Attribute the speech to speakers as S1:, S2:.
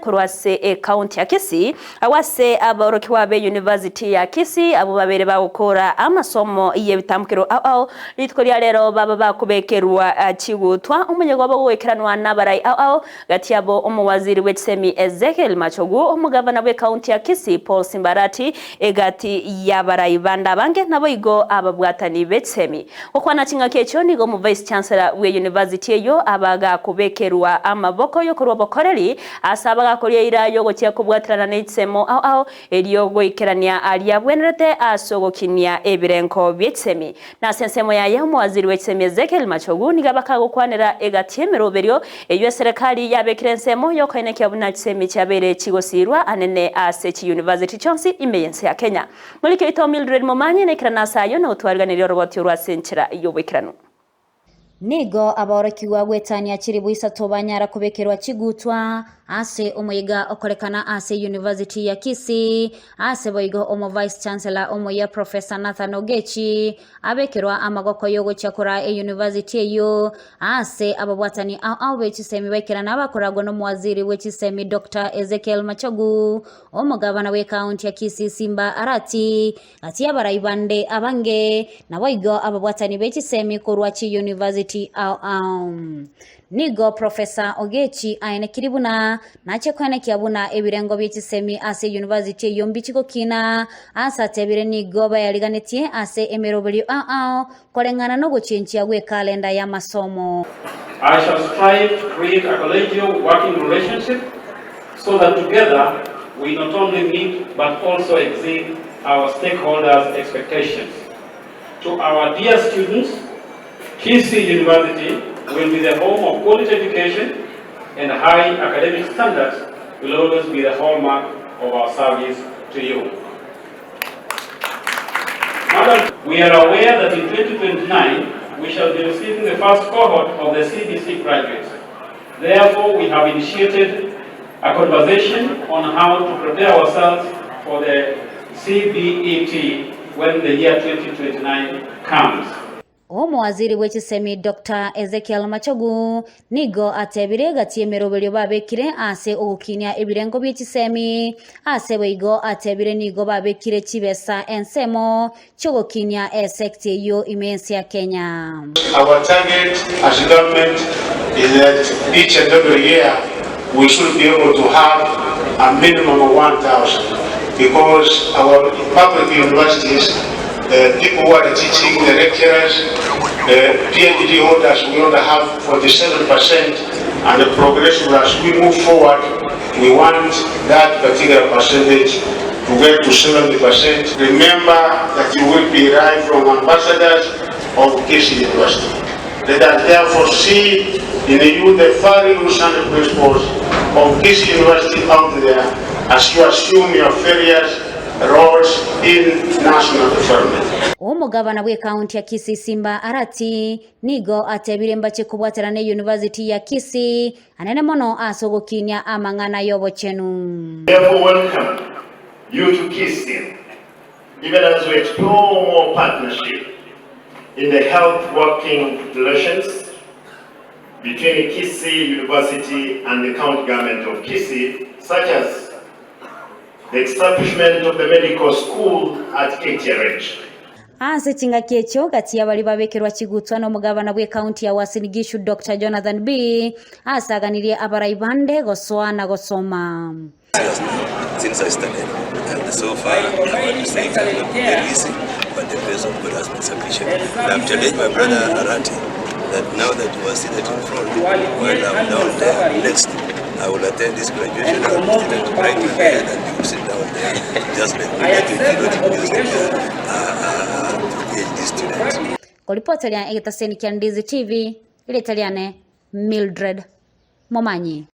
S1: korwa ase ekaunti ya Kisii, agwo ase aborokigwa be University ya Kisii abwo babere bagokora amasomo y'ebitambukero ao ao rituko ria rero baba bakobekerwa chigutwa omoyega obo goikeranwa nabarai ao ao gati yabo omowaziri bw'echisemi Ezekiel Machogu, omogavana bw'ekaunti ya Kisii Paul Simbarati egati y'abarai bande abange naboigo ababwatani b'echisemi. Gokwana ching'aki echio nigo omo-vice chancellor bw'eyunivasiti eyio aba gakobekerwa amaboko y'okorua obokoreri ase abagakoria eira y'ogochia kobwaterana ne chisemo ao ao erio goikerania aria abwenerete ase ogokinia ebirengo bie chisemi. Na ase ensemo yaye omowaziri bwe chisemi Ezekiel Machogu nigo abakagokwanera egati y'emeroberio eyio eserekari yabekire ensemo y'okoenekia buna chisemi chiabeire chigosiirwa anene ase chiyunivasiti chionsi ime y'ense ya Kenya. Morike oito Mildred Momanyi naikerane ase ayio na gotwariganeria oroboti orwo ase enchera y'oboikeranu.
S2: Nigo aborokigwa gwetania chilifu isato banyara kobekerwa chigutwa ase omoyega okorekana ase University ya Kisii, ase boigo omo Vice Chancellor omoyia Professor Nathan Ogechi abekerwa amagoko yogochia koraa eyunivasiti eyio ase ababwatani ao ao be chisemi baikerana abakoragwa nomowaziri bwe chisemi Doctor Ezekiel Machogu Omogabana bw'ekaunti ya Kisii Simba Arati, gati y'abarai bande abange, naboigo ababwatani be chisemi korwa chiyunivasiti ao ao. Nigo Professor Ogechi aenekiri buna nache koenekia buna ebirengo bie chisemi ase eyunivasiti eyio mbichi gokina, ase atebire nigo bayariganetie ase emeroberio ao ao koreng'ana nogochenchia gw'ekalenda y'amasomo.
S3: I shall strive to create a collegial working relationship so that together we not only meet but also exceed our stakeholders' expectations. To our dear students, Kisii University will be the home of quality education and high academic standards will always be the hallmark of our service to you. Madam, we are aware that in 2029 we shall be receiving the first cohort of the CBC graduates. Therefore, we have initiated a conversation on how to prepare ourselves for the CBET when the year 2029 comes.
S2: Omowaziri bwe chisemi Doctor Ezekiel Machogu nigo atebire egati y'emeroberio babekire ase ogokinia ebirengo bie chisemi, ase boigo atebire nigo babekire chibesa ensemo chi'ogokinia esecti eyio ime y'ense ya Kenya.
S4: Our target as government is that each and every year we should be able to have a minimum of 1,000 because our public universities, the people who are teaching, the lecturers, the PhD holders, we only have 47% and the progression as we move forward, we want that particular percentage to get to 70%. Remember that you will be lifelong ambassadors of Kisii University. Let us therefore see in you the values and principles of Kisii University out there as you assume your various roles in national development.
S2: Omogabana bw'ekaunti ya Kisii Simba Arati nigo atebire mbache kobwaterana n'eyunivasiti ya Kisii anene mono ase ogokinia amang'ana y'obochenu.
S5: Therefore welcome you to Kisii even as we explore more partnership in the health working relations between Kisii University and the county government of Kisii, such as the establishment of the medical school at KTRH.
S2: Ase chingaki echio, gati y'abaria babekerwa chigutwa nomogabana bw'ecounty ya Uasin Gishu Doctor Jonathan Bii, asaganirie abarai bande gosoa na gosoma.
S6: Since I started and so far I want to say it has not been very easy but the grace of God has been sufficient. And I've challenged my brother Arati that now that you are seated in front while I'm down there next I will attend this graduation I will be seated right at the head and you will sit down there just like me that you cannot introduce to uh, uh, PhD students.
S2: Koripota ria egetaseni kia Ndizi TV, erieta riane Mildred Momanyi.